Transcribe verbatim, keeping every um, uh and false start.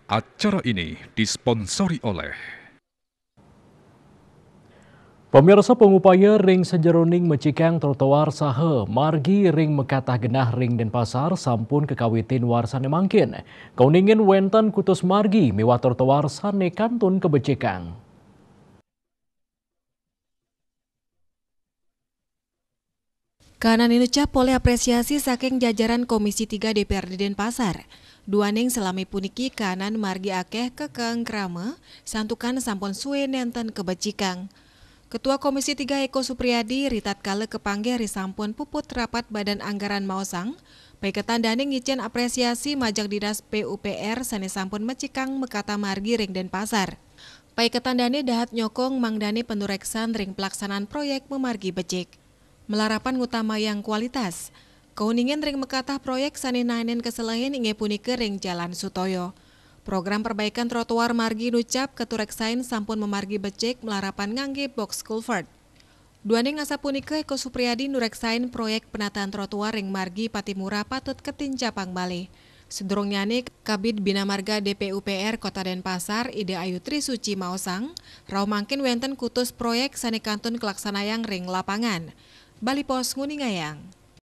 Acara ini disponsori oleh Pemirsa, pengupaya ring sajeroning mecikang trotoar saha margi ring makatah genah ring Denpasar sampun kakawitin warsa sane mangkin. Kauningin wenten kutus margi miwah trotoar sane kantun kabecikang. Kanan inucap polih apresiasi saking jajaran Komisi tiga D P R D Denpasar. Duaning salami puniki kanan margi akeh kakengkrama, santukan sampun suwe nenten kabecikang. Ketua Komisi tiga Eko Supriyadi ritatkala kapanggih ri sampun puput rapat Badan Anggaran maosang, paiketan dane ngicen apresiasi majeng Dinas P U P R sane sampun mecikang makatah margi ring Denpasar. Paiketan dane dahat nyokong mangdane panureksan ring pelaksanaan proyek mamargi becik. Malarapan ngutamayang kualitas. Kauningin ring makatah proyek sane naenin kaselehin inggih punika ring Jalan Sutoyo. Program perbaikan trotoar margi nucap katureksain sampun mamargi becik malarapan ngangge box culvert. Duaning asapunika Eko Supriyadi nureksain proyek penataan trotoar ring margi Patimura patut katincapang malih. Sadurungnyane, Kabid Bina Marga D P U P R Kota Denpasar, Ida Ayu Trisuci maosang, rauh mangkin wenten kutus proyek sane kantun kalaksanayang ring lapangan. Bali Post nguningayang.